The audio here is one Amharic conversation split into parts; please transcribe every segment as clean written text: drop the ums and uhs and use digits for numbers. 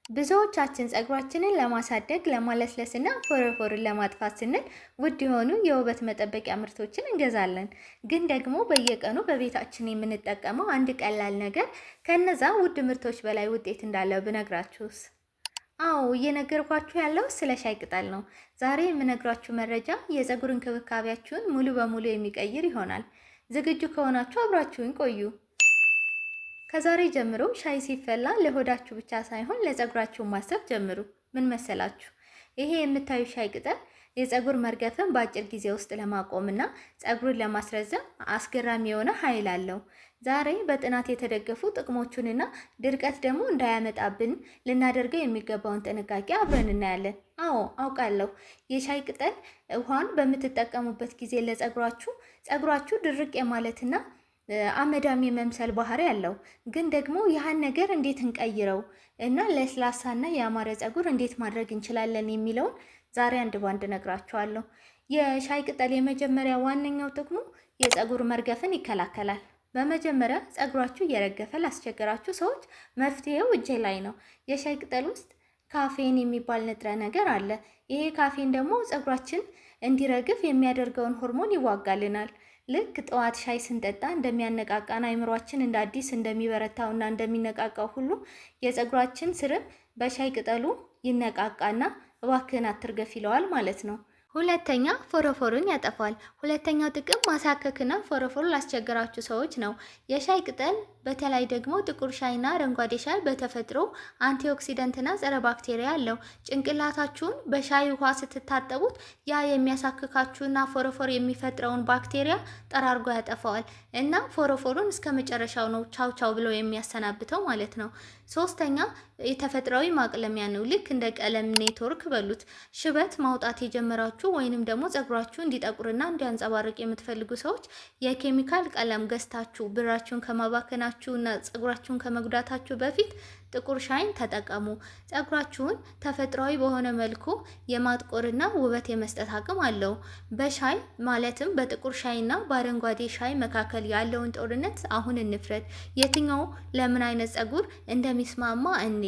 ብዙዎቻችን ፀጉራችንን ለማሳደግ፣ ለማለስለስና ፎረፎርን ለማጥፋት ስንል ውድ የሆኑ የውበት መጠበቂያ ምርቶችን እንገዛለን። ግን ደግሞ በየቀኑ በቤታችን የምንጠቀመው አንድ ቀላል ነገር ከነዛ ውድ ምርቶች በላይ ውጤት እንዳለው ብነግራችሁስ? አዎ፣ እየነገርኳችሁ ያለው ስለ ሻይ ቅጠል ነው። ዛሬ የምነግራችሁ መረጃ የፀጉር እንክብካቤያችሁን ሙሉ በሙሉ የሚቀይር ይሆናል። ዝግጁ ከሆናችሁ አብራችሁን ቆዩ። ከዛሬ ጀምሮ ሻይ ሲፈላ ለሆዳችሁ ብቻ ሳይሆን ለፀጉራችሁ ማሰብ ጀምሩ። ምን መሰላችሁ? ይሄ የምታዩ ሻይ ቅጠል የፀጉር መርገፍን በአጭር ጊዜ ውስጥ ለማቆምና ፀጉርን ለማስረዘም አስገራሚ የሆነ ኃይል አለው። ዛሬ በጥናት የተደገፉ ጥቅሞቹንና ድርቀት ደግሞ እንዳያመጣብን ልናደርገው የሚገባውን ጥንቃቄ አብረን እናያለን። አዎ፣ አውቃለሁ፣ የሻይ ቅጠል ውሃን በምትጠቀሙበት ጊዜ ለፀጉራችሁ ፀጉራችሁ ድርቅ የማለትና አመዳም የመምሰል ባህሪ አለው። ግን ደግሞ ያህን ነገር እንዴት እንቀይረው እና ለስላሳና የአማረ ፀጉር እንዴት ማድረግ እንችላለን የሚለውን ዛሬ አንድ ባንድ ነግራችኋለሁ። የሻይ ቅጠል የመጀመሪያ ዋነኛው ጥቅሙ የፀጉር መርገፍን ይከላከላል። በመጀመሪያ ፀጉራችሁ እየረገፈ ላስቸገራችሁ ሰዎች መፍትሄው እጄ ላይ ነው። የሻይ ቅጠል ውስጥ ካፌን የሚባል ንጥረ ነገር አለ። ይሄ ካፌን ደግሞ ፀጉራችን እንዲረግፍ የሚያደርገውን ሆርሞን ይዋጋልናል። ልክ ጠዋት ሻይ ስንጠጣ እንደሚያነቃቃን፣ አይምሯችን እንደ አዲስ እንደሚበረታውና እንደሚነቃቃው ሁሉ የፀጉራችን ስርም በሻይ ቅጠሉ ይነቃቃና እባክህን አትርገፍ ይለዋል ማለት ነው። ሁለተኛ፣ ፎረፎርን ያጠፋል። ሁለተኛው ጥቅም ማሳከክና ፎረፎር ላስቸገራችሁ ሰዎች ነው። የሻይ ቅጠል በተለይ ደግሞ ጥቁር ሻይና አረንጓዴ ሻይ በተፈጥሮ antioxidant ና ጸረ ባክቴሪያ አለው። ጭንቅላታችሁን በሻይ ውሃ ስትታጠቡት ያ የሚያሳክካችሁና ፎረፎር የሚፈጥረውን ባክቴሪያ ጠራርጎ ያጠፋዋል እና ፎረፎሩን እስከ መጨረሻው ነው ቻው ቻው ብሎ የሚያሰናብተው ማለት ነው። ሶስተኛ፣ የተፈጥሯዊ ማቅለሚያ ነው። ልክ እንደ ቀለም ኔትወርክ በሉት። ሽበት ማውጣት የጀመራችሁ ወይንም ደግሞ ፀጉራችሁ እንዲጠቁርና እንዲያንጸባርቅ የምትፈልጉ ሰዎች የኬሚካል ቀለም ገዝታችሁ ብራችሁን ከማባከናችሁ እና ፀጉራችሁን ከመጉዳታችሁ በፊት ጥቁር ሻይን ተጠቀሙ። ፀጉራችሁን ተፈጥሯዊ በሆነ መልኩ የማጥቆርና ውበት የመስጠት አቅም አለው። በሻይ ማለትም በጥቁር ሻይና በአረንጓዴ ሻይ መካከል ያለውን ጦርነት አሁን እንፍረድ። የትኛው ለምን አይነት ፀጉር እንደሚስማማ እኔ።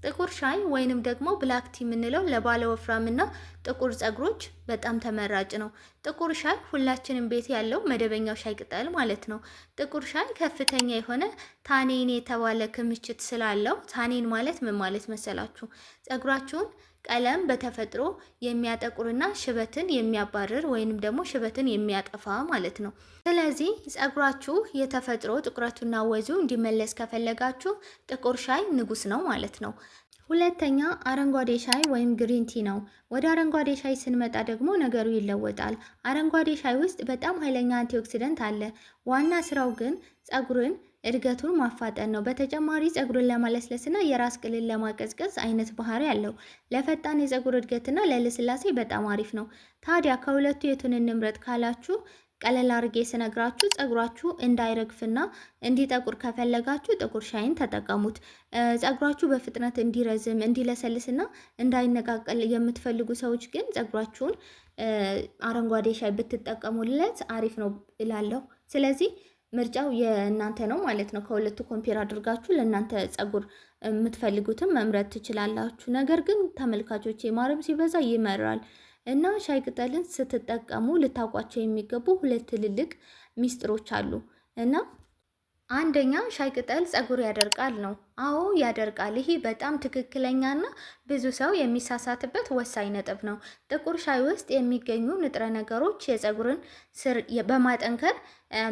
ጥቁር ሻይ ወይንም ደግሞ black tea የምንለው ለባለ ወፍራምና ጥቁር ፀጉሮች በጣም ተመራጭ ነው። ጥቁር ሻይ ሁላችንም ቤት ያለው መደበኛው ሻይ ቅጠል ማለት ነው። ጥቁር ሻይ ከፍተኛ የሆነ tannin የተባለ ክምችት ስላለው፣ tannin ማለት ምን ማለት መሰላችሁ? ፀጉራችሁን ቀለም በተፈጥሮ የሚያጠቁርና ሽበትን የሚያባርር ወይንም ደግሞ ሽበትን የሚያጠፋ ማለት ነው። ስለዚህ ፀጉራችሁ የተፈጥሮ ጥቁረቱና ወዙ እንዲመለስ ከፈለጋችሁ ጥቁር ሻይ ንጉስ ነው ማለት ነው። ሁለተኛ፣ አረንጓዴ ሻይ ወይም green tea ነው። ወደ አረንጓዴ ሻይ ስንመጣ ደግሞ ነገሩ ይለወጣል። አረንጓዴ ሻይ ውስጥ በጣም ኃይለኛ antioxidant አለ። ዋና ስራው ግን ፀጉርን እድገቱን ማፋጠን ነው። በተጨማሪ ፀጉርን ለማለስለስና የራስ ቅልን ለማቀዝቀዝ አይነት ባህሪ አለው። ለፈጣን የፀጉር እድገትና ለልስላሴ በጣም አሪፍ ነው። ታዲያ ከሁለቱ የቱን እንምረጥ ካላችሁ፣ ቀለል አድርጌ ስነግራችሁ ፀጉራችሁ እንዳይረግፍና እንዲጠቁር ከፈለጋችሁ ጥቁር ሻይን ተጠቀሙት። ፀጉራችሁ በፍጥነት እንዲረዝም፣ እንዲለሰልስና እንዳይነቃቀል የምትፈልጉ ሰዎች ግን ፀጉራችሁን አረንጓዴ ሻይ ብትጠቀሙለት አሪፍ ነው እላለሁ። ስለዚህ ምርጫው የእናንተ ነው ማለት ነው። ከሁለቱ compare አድርጋችሁ ለእናንተ ፀጉር የምትፈልጉትን መምረጥ ትችላላችሁ። ነገር ግን ተመልካቾቼ፣ ማርም ሲበዛ ይመራል እና ሻይ ቅጠልን ስትጠቀሙ ልታውቋቸው የሚገቡ ሁለት ትልልቅ ሚስጥሮች አሉ። እና አንደኛ፣ ሻይ ቅጠል ፀጉር ያደርቃል ነው። አዎ፣ ያደርቃል። ይሄ በጣም ትክክለኛና ብዙ ሰው የሚሳሳትበት ወሳኝ ነጥብ ነው። ጥቁር ሻይ ውስጥ የሚገኙ ንጥረ ነገሮች የፀጉርን ስር በማጠንከር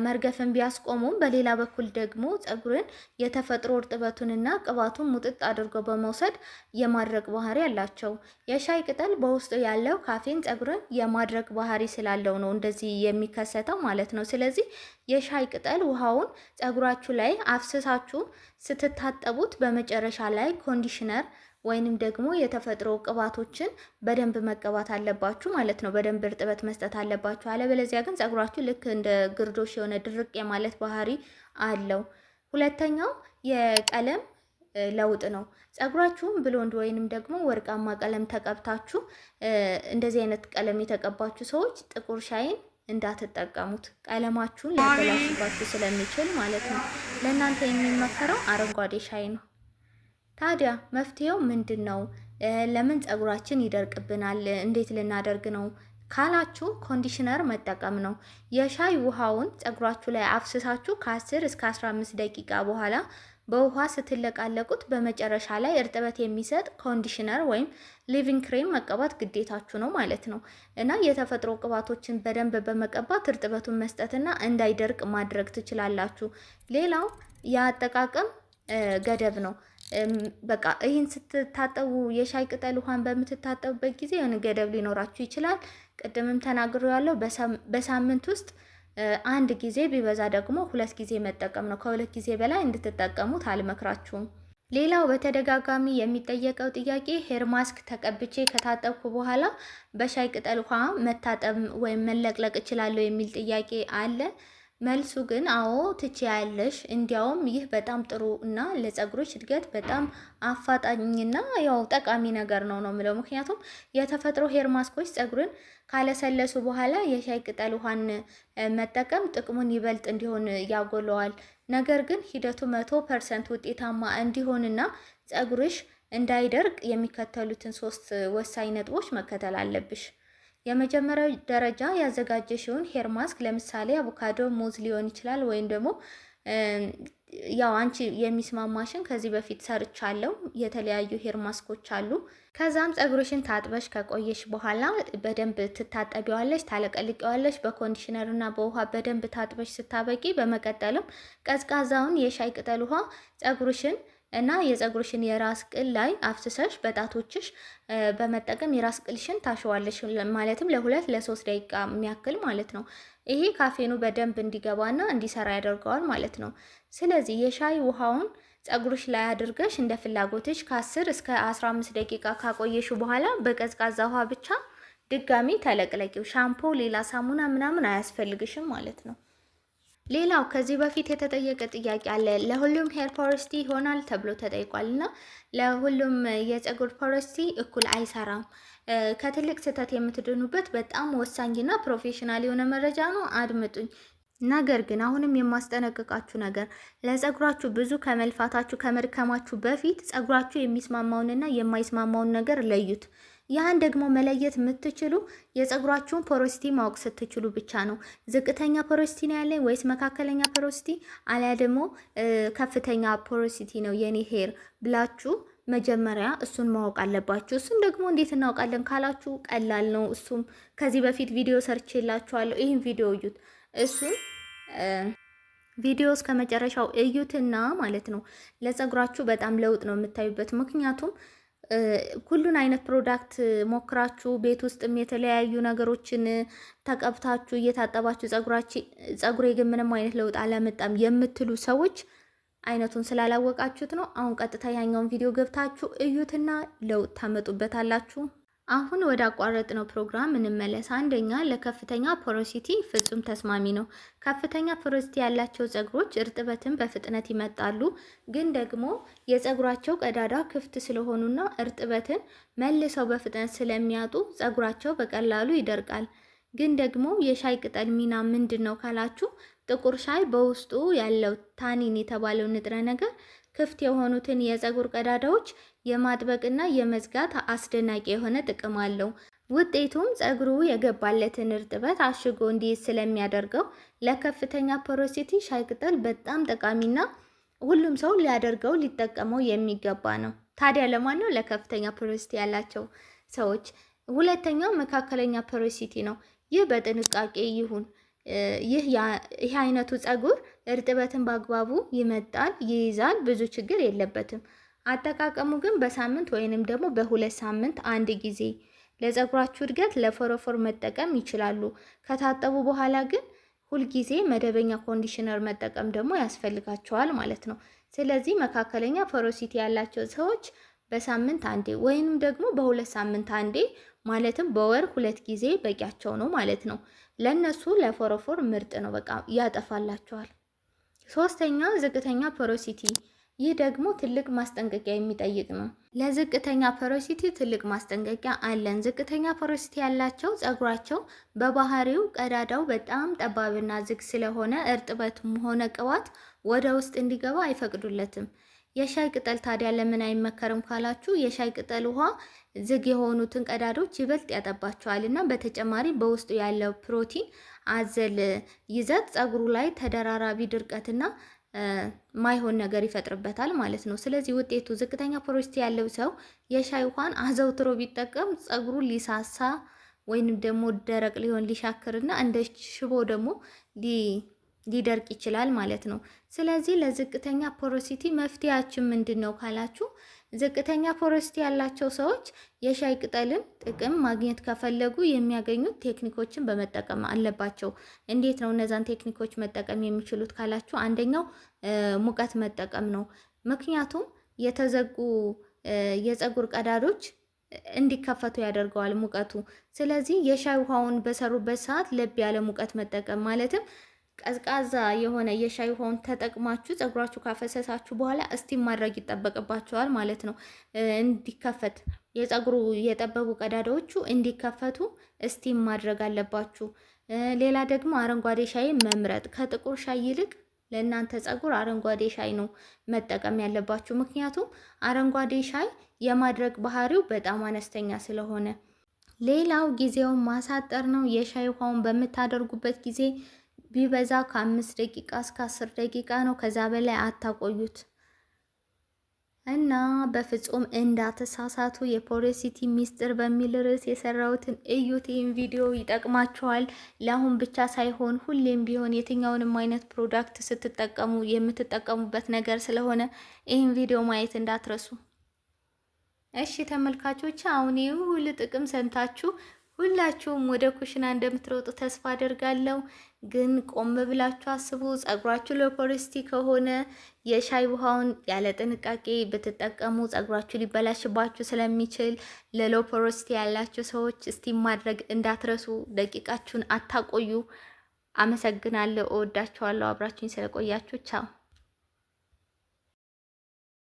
መርገፍን ቢያስቆሙም፣ በሌላ በኩል ደግሞ ፀጉርን የተፈጥሮ እርጥበቱንና ቅባቱን ሙጥጥ አድርገው በመውሰድ የማድረቅ ባህሪ አላቸው። የሻይ ቅጠል በውስጡ ያለው ካፌን ፀጉርን የማድረቅ ባህሪ ስላለው ነው እንደዚህ የሚከሰተው ማለት ነው። ስለዚህ የሻይ ቅጠል ውሃውን ፀጉራችሁ ላይ አፍስሳችሁ ስትታጠቡት በመጨረሻ ላይ conditioner ወይንም ደግሞ የተፈጥሮ ቅባቶችን በደንብ መቀባት አለባችሁ ማለት ነው። በደንብ እርጥበት መስጠት አለባችሁ። አለበለዚያ ግን ፀጉራችሁ ልክ እንደ ግርዶሽ የሆነ ድርቅ የማለት ባህሪ አለው። ሁለተኛው የቀለም ለውጥ ነው። ፀጉራችሁን blonde ወይንም ደግሞ ወርቃማ ቀለም ተቀብታችሁ፣ እንደዚህ አይነት ቀለም የተቀባችሁ ሰዎች ጥቁር ሻይን እንዳትጠቀሙት፣ ቀለማችሁን ሊያበላሽባችሁ ስለሚችል ማለት ነው። ለእናንተ የሚመከረው አረንጓዴ ሻይ ነው። ታዲያ መፍትሄው ምንድን ነው? ለምን ፀጉራችን ይደርቅብናል? እንዴት ልናደርግ ነው ካላችሁ conditioner መጠቀም ነው። የሻይ ውሃውን ፀጉራችሁ ላይ አፍስሳችሁ ከ10 እስከ 15 ደቂቃ በኋላ በውሃ ስትለቃለቁት በመጨረሻ ላይ እርጥበት የሚሰጥ conditioner ወይም leave-in cream መቀባት ግዴታችሁ ነው ማለት ነው። እና የተፈጥሮ ቅባቶችን በደንብ በመቀባት እርጥበቱን መስጠትና እንዳይደርቅ ማድረግ ትችላላችሁ። ሌላው የአጠቃቀም ገደብ ነው። በቃ ይህን ስትታጠቡ የሻይ ቅጠል ውሃን በምትታጠቡበት ጊዜ የሆነ ገደብ ሊኖራችሁ ይችላል። ቅድምም ተናግሬያለሁ። በሳምንት ውስጥ አንድ ጊዜ ቢበዛ ደግሞ 2 ጊዜ መጠቀም ነው። ከ2 ጊዜ በላይ እንድትጠቀሙት አልመክራችሁም። ሌላው በተደጋጋሚ የሚጠየቀው ጥያቄ hair mask ተቀብቼ ከታጠብኩ በኋላ በሻይ ቅጠል ውሃ መታጠብ ወይም መለቅለቅ እችላለሁ የሚል ጥያቄ አለ። መልሱ ግን አዎ ትችያለሽ። እንዲያውም ይህ በጣም ጥሩ እና ለፀጉሮች እድገት በጣም አፋጣኝና ያው ጠቃሚ ነገር ነው ነው የምለው። ምክንያቱም የተፈጥሮ hair mask ኦች ፀጉርን ካለሰለሱ በኋላ የሻይ ቅጠል ውሃን መጠቀም ጥቅሙን ይበልጥ እንዲሆን ያጎለዋል። ነገር ግን ሂደቱ 100% ውጤታማ እንዲሆንና ፀጉርሽ እንዳይደርቅ የሚከተሉትን 3 ወሳኝ ነጥቦች መከተል አለብሽ። የመጀመሪያው ደረጃ ያዘጋጀሽውን hair mask ለምሳሌ አቮካዶ፣ ሙዝ ሊሆን ይችላል ወይም ደግሞ ያው አንቺ የሚስማማሽን ከዚህ በፊት ሰርቻለሁ። የተለያዩ hair mask ኦች አሉ። ከዛም ፀጉርሽን ታጥበሽ ከቆየሽ በኋላ በደንብ ትታጠቢዋለሽ፣ ታለቀልቂዋለሽ። በ conditioner እና በውሃ በደንብ ታጥበሽ ስታበቂ በመቀጠልም ቀዝቃዛውን የሻይ ቅጠል ውሃ ፀጉርሽን እና የፀጉርሽን የራስ ቅል ላይ አፍስሰሽ በጣቶችሽ በመጠቀም የራስ ቅልሽን ታሸዋለሽ። ማለትም ለ2 ለ3 ደቂቃ የሚያክል ማለት ነው። ይሄ ካፌኑ በደንብ እንዲገባና እንዲሰራ ያደርገዋል ማለት ነው። ስለዚህ የሻይ ውሃውን ፀጉርሽ ላይ አድርገሽ እንደ ፍላጎትሽ ከ10 እስከ 15 ደቂቃ ካቆየሽ በኋላ በቀዝቃዛ ውሃ ብቻ ድጋሚ ተለቅለቂው። ሻምፖ፣ ሌላ ሳሙና ምናምን አያስፈልግሽም ማለት ነው። ሌላው ከዚህ በፊት የተጠየቀ ጥያቄ አለ። ለሁሉም hair porosity ይሆናል ተብሎ ተጠይቋልና ለሁሉም የፀጉር porosity እኩል አይሰራም። ከትልቅ ስህተት የምትድኑበት በጣም ወሳኝና professional የሆነ መረጃ ነው። አድምጡኝ። ነገር ግን አሁንም የማስጠነቅቃችሁ ነገር ለፀጉራችሁ ብዙ ከመልፋታችሁ ከመድከማችሁ በፊት ፀጉራችሁ የሚስማማውንና የማይስማማውን ነገር ለዩት። ያን ደግሞ መለየት የምትችሉ የፀጉራችሁን porosity ማወቅ ስትችሉ ብቻ ነው። ዝቅተኛ porosity ነው ያለኝ ወይስ መካከለኛ porosity አሊያ ደግሞ ከፍተኛ porosity ነው የኔ hair ብላችሁ መጀመሪያ እሱን ማወቅ አለባችሁ። እሱን ደግሞ እንዴት እናውቃለን ካላችሁ ቀላል ነው። እሱም ከዚህ በፊት ቪዲዮ ሰርቼላችኋለሁ። ይህን ቪዲዮ እዩት። እሱን ቪዲዮ እስከ መጨረሻው እዩትና ማለት ነው ለፀጉራችሁ በጣም ለውጥ ነው የምታዩበት። ምክንያቱም ሁሉን አይነት product ሞክራችሁ ቤት ውስጥም የተለያዩ ነገሮችን ተቀብታችሁ እየታጠባችሁ ፀጉሬ ግን ምንም አይነት ለውጥ አላመጣም የምትሉ ሰዎች አይነቱን ስላላወቃችሁት ነው። አሁን ቀጥታ ያኛውን ቪዲዮ ገብታችሁ እዩትና ለውጥ ታመጡበታላችሁ። አሁን ወደ አቋረጥነው ፕሮግራም እንመለስ። አንደኛ ለከፍተኛ porosity ፍጹም ተስማሚ ነው። ከፍተኛ porosity ያላቸው ፀጉሮች እርጥበትን በፍጥነት ይመጣሉ፣ ግን ደግሞ የፀጉራቸው ቀዳዳ ክፍት ስለሆኑና እርጥበትን መልሰው በፍጥነት ስለሚያጡ ፀጉራቸው በቀላሉ ይደርቃል። ግን ደግሞ የሻይ ቅጠል ሚና ምንድን ነው ካላችሁ ጥቁር ሻይ በውስጡ ያለው tannin የተባለው ንጥረ ነገር ክፍት የሆኑትን የፀጉር ቀዳዳዎች የማጥበቅና የመዝጋት አስደናቂ የሆነ ጥቅም አለው። ውጤቱም ፀጉሩ የገባለትን እርጥበት አሽጎ እንዲይዝ ስለሚያደርገው ለከፍተኛ porosity ሻይ ቅጠል በጣም ጠቃሚና ሁሉም ሰው ሊያደርገው ሊጠቀመው የሚገባ ነው። ታዲያ ለማን ነው? ለከፍተኛ porosity ያላቸው ሰዎች። ሁለተኛው መካከለኛ porosity ነው። ይህ በጥንቃቄ ይሁን። ይህ አይነቱ ፀጉር እርጥበትን በአግባቡ ይመጣል፣ ይይዛል፣ ብዙ ችግር የለበትም። አጠቃቀሙ ግን በሳምንት ወይንም ደግሞ በ2 ሳምንት አንድ ጊዜ ለፀጉራችሁ እድገት ለፎረፎር መጠቀም ይችላሉ። ከታጠቡ በኋላ ግን ሁልጊዜ መደበኛ conditioner መጠቀም ደግሞ ያስፈልጋቸዋል ማለት ነው። ስለዚህ መካከለኛ porosity ያላቸው ሰዎች በሳምንት አንዴ ወይንም ደግሞ በ2 ሳምንት አንዴ ማለትም በወር 2 ጊዜ በቂያቸው ነው ማለት ነው። ለነሱ ለፎረፎር ምርጥ ነው፣ በቃ ያጠፋላቸዋል። ሶስተኛ ዝቅተኛ porosity። ይህ ደግሞ ትልቅ ማስጠንቀቂያ የሚጠይቅ ነው። ለዝቅተኛ porosity ትልቅ ማስጠንቀቂያ አለን። ዝቅተኛ porosity ያላቸው ፀጉራቸው በባህሪው ቀዳዳው በጣም ጠባብና ዝግ ስለሆነ እርጥበትም ሆነ ቅባት ወደ ውስጥ እንዲገባ አይፈቅዱለትም። የሻይ ቅጠል ታዲያ ለምን አይመከርም ካላችሁ የሻይ ቅጠል ውሃ ዝግ የሆኑትን ቀዳዶች ይበልጥ ያጠባቸዋል እና በተጨማሪ በውስጡ ያለው ፕሮቲን አዘል ይዘት ፀጉሩ ላይ ተደራራቢ ድርቀትና ማይሆን ነገር ይፈጥርበታል ማለት ነው። ስለዚህ ውጤቱ ዝቅተኛ porosity ያለው ሰው የሻይ ውሃን አዘውትሮ ቢጠቀም ፀጉሩ ሊሳሳ ወይንም ደግሞ ደረቅ ሊሆን ሊሻክርና እንደ ሽቦ ደግሞ ሊደርቅ ይችላል ማለት ነው። ስለዚህ ለዝቅተኛ porosity መፍትሄያችን ምንድን ነው ካላችሁ ዝቅተኛ porosity ያላቸው ሰዎች የሻይ ቅጠልን ጥቅም ማግኘት ከፈለጉ የሚያገኙት ቴክኒኮችን በመጠቀም አለባቸው። እንዴት ነው እነዛን ቴክኒኮች መጠቀም የሚችሉት ካላችሁ አንደኛው ሙቀት መጠቀም ነው። ምክንያቱም የተዘጉ የፀጉር ቀዳዶች እንዲከፈቱ ያደርገዋል ሙቀቱ። ስለዚህ የሻይ ውሃውን በሰሩበት ሰዓት ለብ ያለ ሙቀት መጠቀም፣ ማለትም ቀዝቃዛ የሆነ የሻይ ውሃውን ተጠቅማችሁ ፀጉራችሁ ካፈሰሳችሁ በኋላ steam ማድረግ ይጠበቅባችኋል ማለት ነው። እንዲከፈት የፀጉሩ የጠበቡ ቀዳዳዎቹ እንዲከፈቱ steam ማድረግ አለባችሁ። ሌላ ደግሞ አረንጓዴ ሻይ መምረጥ፣ ከጥቁር ሻይ ይልቅ ለእናንተ ፀጉር አረንጓዴ ሻይ ነው መጠቀም ያለባችሁ። ምክንያቱም አረንጓዴ ሻይ የማድረቅ ባህሪው በጣም አነስተኛ ስለሆነ። ሌላው ጊዜውን ማሳጠር ነው። የሻይ ውሃውን በምታደርጉበት ጊዜ ቢበዛ ከ5 ደቂቃ እስከ 10 ደቂቃ ነው። ከዛ በላይ አታቆዩት እና በፍጹም እንዳትሳሳቱ። የ porosity ሚስጥር በሚል ርዕስ የሰራሁትን እዩት። ይህን ቪዲዮ ይጠቅማችኋል። ለአሁን ብቻ ሳይሆን ሁሌም ቢሆን የትኛውንም አይነት product ስትጠቀሙ የምትጠቀሙበት ነገር ስለሆነ ይህን ቪዲዮ ማየት እንዳትረሱ። እሺ ተመልካቾች፣ አሁን ይህ ሁሉ ጥቅም ሰምታችሁ ሁላችሁም ወደ ኩሽና እንደምትሮጡ ተስፋ አደርጋለሁ። ግን ቆም ብላችሁ አስቡ። ጸጉራችሁ low porosity ከሆነ የሻይ ውሃውን ያለ ጥንቃቄ ብትጠቀሙ ጸጉራችሁ ሊበላሽባችሁ ስለሚችል ለ low porosity ያላችሁ ሰዎች steam ማድረግ እንዳትረሱ። ደቂቃችሁን አታቆዩ። አመሰግናለሁ። እወዳችኋለሁ። አብራችሁኝ ስለቆያችሁ ቻው።